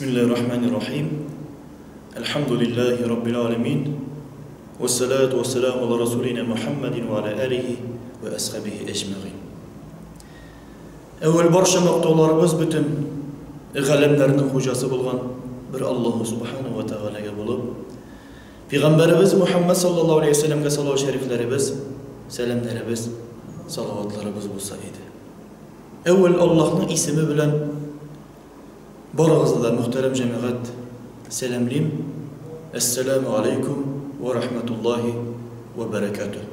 Бисмиллаһир-рахманир-рахим. Әлхәмдүлиллаһи раббил аламин. Вассалату вассаламу ала расулина Мухаммадин ва аля алихи ва асхабихи әҗмәгыйн. Әүвәл барча мактауларыбыз бөтен галәмнәрнең хуҗасы булган бер Аллаһу субхану ва тәгаләгә булып, Пәйгамбәребез Мухаммад саллаллаһу алейһи ва сәлләмгә салават шәрифләребез, сәламнәребез, салаватларыбыз булса иде. Әүвәл Аллаһның исеме белән барыгызны да, мөхтәрәм җәмәгать, сәламлим. Әссәламү алейкум ва рахматуллаһи ва бәрәкәтүһ.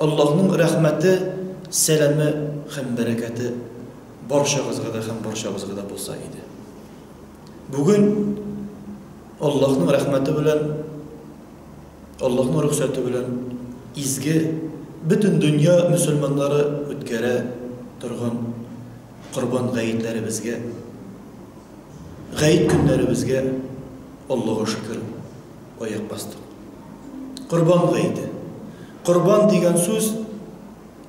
Аллаһның рәхмәте, сәламе һәм бәрәкәте барчагызга да һәм барчабызга да булса иде. Бүген Аллаһның рәхмәте белән, Аллаһның рөхсәте белән изге, бөтен дөнья мөселманнары үткәрә торган Корбан гаетләребезгә, гает көннәребезгә Аллага шөкер, аяк бастык. Корбан гаете. Корбан дигән сүз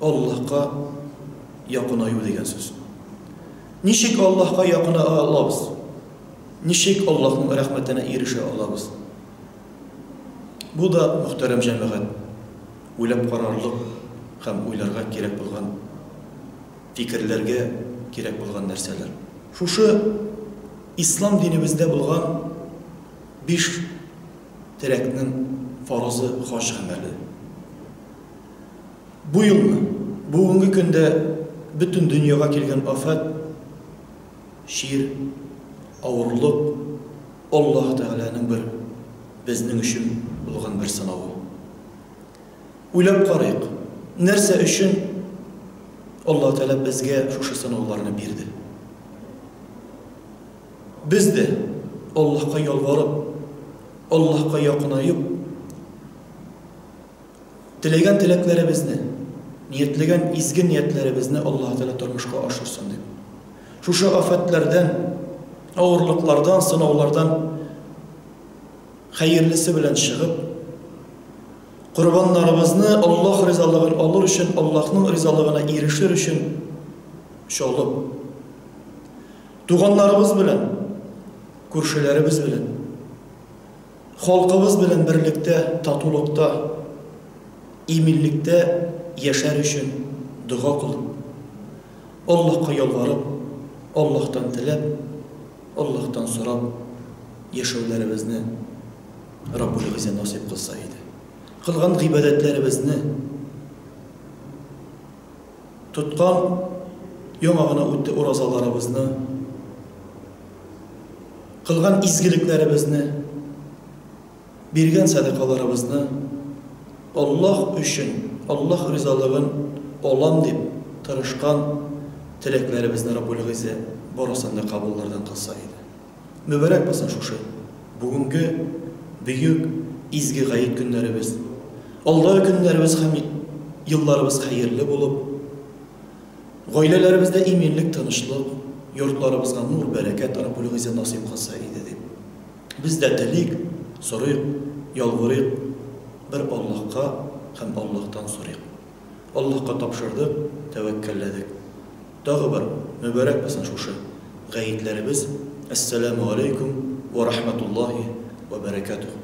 Аллаһка якынаю дигән сүз. Ничек Аллаһка якыная алабыз? Ничек Аллаһның рәхмәтенә ирешә алабыз? Бу да, мөхтәрәм җәмәгать, уйлап карарлык һәм уйларга кирәк булган фикерләргә кирәк булган нәрсәләр. Шушы ислам динебездә булган биш терәкнең фарызы хаҗ гамәле. Бу елны, бүгенге көндә бөтен дөньяга килгән афәт, чир, авырлык Аллаһ Тәгаләнең бер безнең өчен булган бер сынавы. Уйлап карыйк, нәрсә өчен Аллаһ Тәгалә безгә шушы сынауларны бирде? Без дә Аллаһка ялварып, Аллаһка якынаеп, теләгән теләкләребезне, ниятләгән изге ниятләребезне Аллаһ Тәгалә тормышка ашырсын дип. Шушы афәтләрдән, авырлыклардан, сынаулардан хәерлесе белән чыгып, корбаннарыбызны Аллаһ ризалыгын алыр өчен, Аллаһның ризалыгына ирешер өчен чалып, туганнарыбыз белән, күршеләребез белән, халкыбыз белән берлектә, татулыкта, иминлектә яшәр өчен дога кылып, Аллаһка ялварып, Аллаһтан теләп, Аллаһтан сорап яшәүләребезне Раббул Гыйззә насыйп кылса иде. Кылган гыйбадәтләребезне, тоткан яңа гына үтте уразаларыбызны, кылган изгелекләребезне, биргән сәдакаларыбызны Аллаһ өчен, Аллаһ ризалыгын алам дип тырышкан теләкләребезне Раббул Гыйззә барысын да кабуллардан кылса иде. Мөбарәк булсын шушы бүгенге бөек изге гает көннәребез. Алдагы көннәребез һәм елларыбыз хәерле булып, гаиләләребездә иминлек, тынычлык, йортларыбызга нур, бәрәкәт Раббул Гыйззә насыйп кылса иде дип. Без дә телик, сорыйк, ялварыйк бер Аллаһка һәм Аллаһтан сорыйк. Аллаһка тапшырдык, тәвәккәлләдек. Тагы бер мөбарәк булсын шушы гаетләребез. Әссәламү алейкум вә рахматуллаһи вә бәрәкәтүһ.